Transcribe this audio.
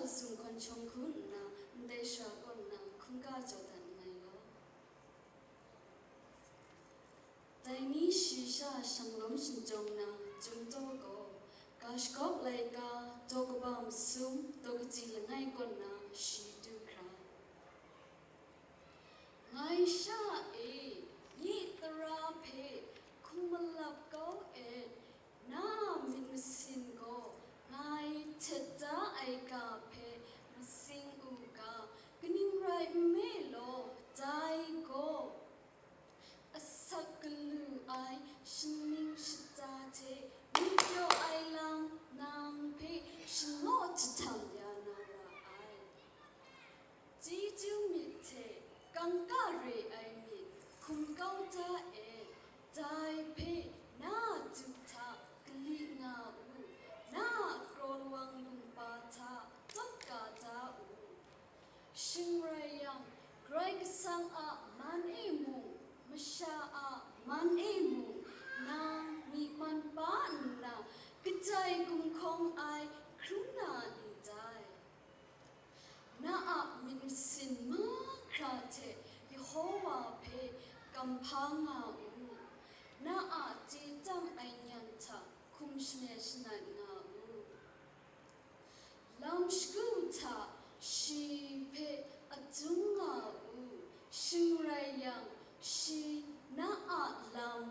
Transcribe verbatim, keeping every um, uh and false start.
sumgawn shawng hku nna, ndai sara kaw nna hkungga jaw dat nngai law. Dai ni shi sha shanglawm shinjawng na, Chyum Taw gaw, ga shagawp laika, daw kaba masum, daw kaji langai kaw nna, shi du hkra. Ngai sha e, nye tara hpe hkum malap kau et, na myit masin gaw ngai htet da ai ga hpe masing u ga, kaning rai nme law, dai gaw asak galu ai shaning shata hte myit pyaw ai lam nang hpe shanaw jahtam ya na ra ai. Chyeju myit hte kangka re ai myit hkum kau da e, dai hpe na du hta kali nga u, na a kraw lawang lungba hta tawt ka da u. Shing rai yang, Karai Kasang a man e mung, masha a man e mung, nang myi man pa nna kadai gumhkawng ai hkrum na ni dai? Na a myit masin mahkra hte Yehova hpe kamhpa nga u, na a chye tam ai nyan hta hkum shame shanat nga u. Lam shagu hta shi hpe adum nga u, shing rai yang, shi na a lam